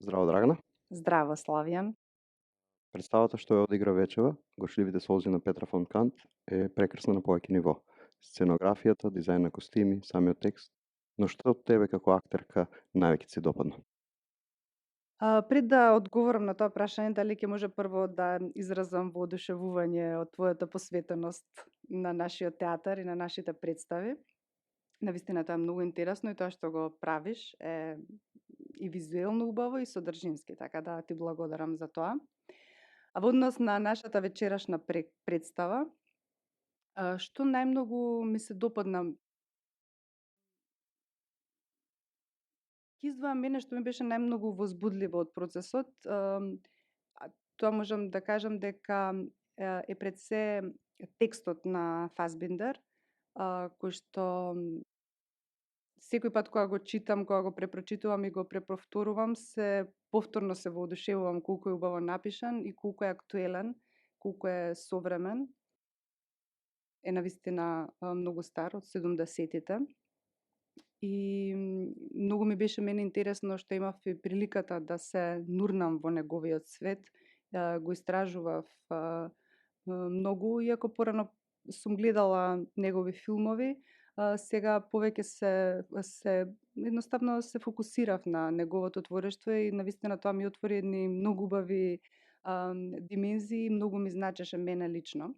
Здраво, Драгана. Здраво, Славјан. Представата што ја одигра вечера, Горчливите солзи на Петра фон Кант, е прекрасна на повеќе ниво. Сценографијата, дизајн на костими, самиот текст. Но што од тебе како актерка највеќе ти се допадна? Пред да одговорам на тоа прашање, дали ќе може прво да изразам воодушевување од твојата посветеност на нашиот театар и на нашите представи. Навистина тоа е многу интересно и тоа што го правиш е и визуелно убаво и содржински, така да ти благодарам за тоа. А во однос на нашата вечерашна представа, што најмногу ми се допадна. Ќе издвојам мене што ми беше најмногу возбудливо од процесот, тоа можам да кажам дека е пред се текстот на Фасбиндер, кој што секој пат кога го читам, кога го препрочитувам и го преповторувам, повторно се воодушевувам колку е убаво напишан и колку е актуелен, колку е современ. Е навистина многу стар, од 70-тите. И многу ми беше мене интересно што имав и приликата да се нурнам во неговиот свет, го истражував многу, иако порано сум гледала негови филмови, сега повеќе се едноставно се фокусирав на неговото творештво и навистина тоа ми отвори едни многу убави димензии, многу ми значеше мене лично.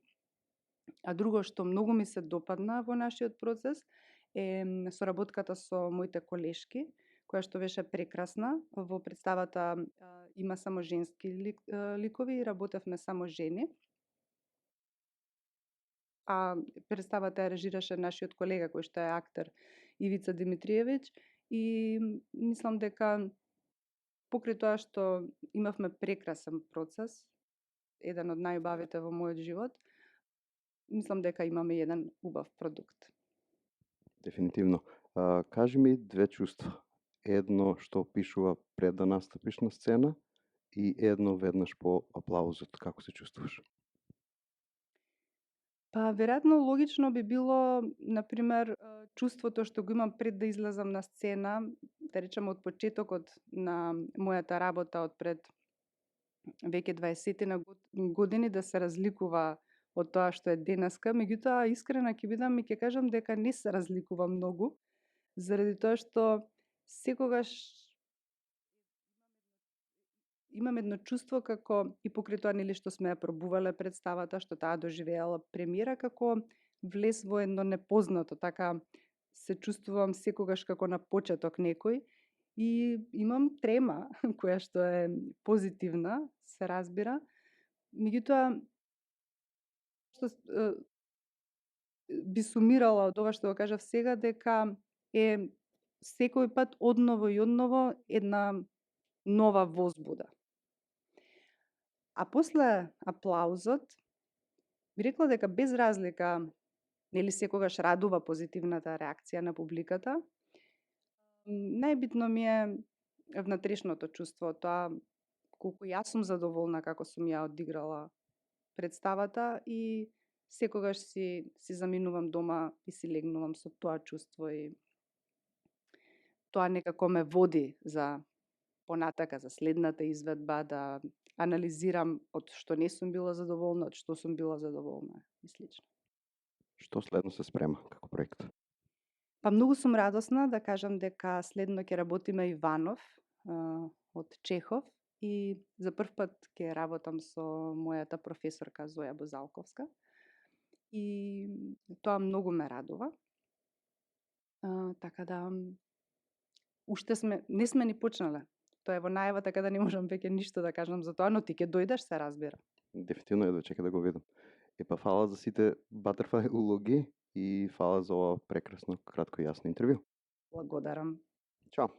А друго што многу ми се допадна во нашиот процес е соработката со моите колешки, која што беше прекрасна. Во представата има само женски ликови и работевме само жени. А представата ја режираше нашиот колега кој што е актер Ивица Димитриевиќ и мислам дека покрај тоа што имавме прекрасен процес, еден од најубавите во мојот живот, мислам дека имаме еден убав продукт. Дефинитивно. Кажи ми две чувства. Едно што опишува пред да настапиш на сцена и едно веднаш по аплаузот. Како се чувствуваш? Па, веројатно логично би било, например, чувството што го имам пред да излезам на сцена, да речеме од почетокот на мојата работа од пред веќе 20 на години да се разликува од тоа што е денеска, меѓутоа искрена ќе бидам и ќе кажам дека не се разликува многу, заради тоа што секогаш имам едно чувство како и покрај тоа нели што сме ја пробувале представата, што таа доживеала премиера, како влез во едно непознато, така се чувствувам секогаш како на почеток некој и имам трема која што е позитивна, се разбира. Меѓутоа што би сумирала од ова што го кажав сега дека е секој пат одново и одново една нова возбуда. А после аплаузот, би рекла дека без разлика, нели секогаш радува позитивната реакција на публиката, најбитно ми е внатрешното чувство, тоа колку јас сум задоволна како сум ја одиграла представата и секогаш си заминувам дома и си легнувам со тоа чувство и тоа некако ме води за понатака, за следната изведба, да анализирам од што не сум била задоволна, од што сум била задоволна и слично. Што следно се спрема како проект? Па многу сум радосна да кажам дека следно ќе работиме Иванов од Чехов и за прв пат ќе работам со мојата професорка Зоја Бозалковска. И тоа многу ме радува. Така да уште не сме ни почнале. Тоа е во најава, така да не можам веќе ништо да кажам за тоа, но ти ќе дојдеш, се разбира. Дефинитивно е да чека да го видам. Епа фала за сите батерфлај улоги и фала за ова прекрасно, кратко и јасно интервју. Благодарам. Чао!